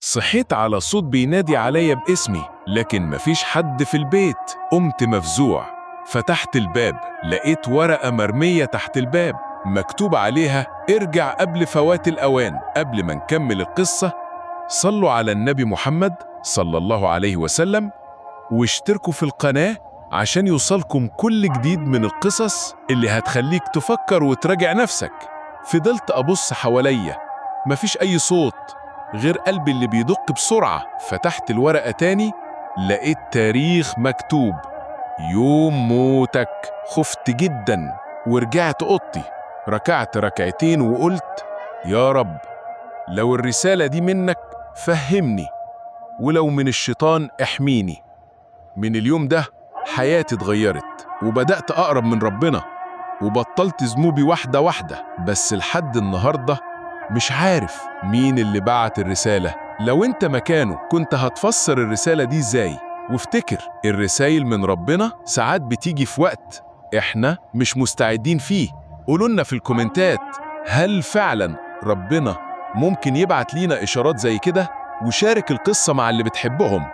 صحيت على صوت بينادي عليا باسمي، لكن مفيش حد في البيت. قمت مفزوع، فتحت الباب، لقيت ورقة مرمية تحت الباب مكتوب عليها: ارجع قبل فوات الأوان. قبل ما نكمل القصة، صلوا على النبي محمد صلى الله عليه وسلم، واشتركوا في القناة عشان يوصلكم كل جديد من القصص اللي هتخليك تفكر وتراجع نفسك. فضلت أبص حواليا، مفيش أي صوت غير قلبي اللي بيدق بسرعة. فتحت الورقة تاني، لقيت تاريخ مكتوب: يوم موتك. خفت جدا ورجعت أوضتي، ركعت ركعتين وقلت: يا رب، لو الرسالة دي منك فهمني، ولو من الشيطان احميني. من اليوم ده حياتي اتغيرت، وبدأت أقرب من ربنا، وبطلت ذنوبي واحدة واحدة. بس لحد النهاردة مش عارف مين اللي بعت الرسالة. لو انت مكانه كنت هتفسر الرسالة دي ازاي؟ وافتكر، الرسايل من ربنا ساعات بتيجي في وقت احنا مش مستعدين فيه. قولولنا في الكومنتات، هل فعلا ربنا ممكن يبعت لينا إشارات زي كده؟ وشارك القصة مع اللي بتحبهم.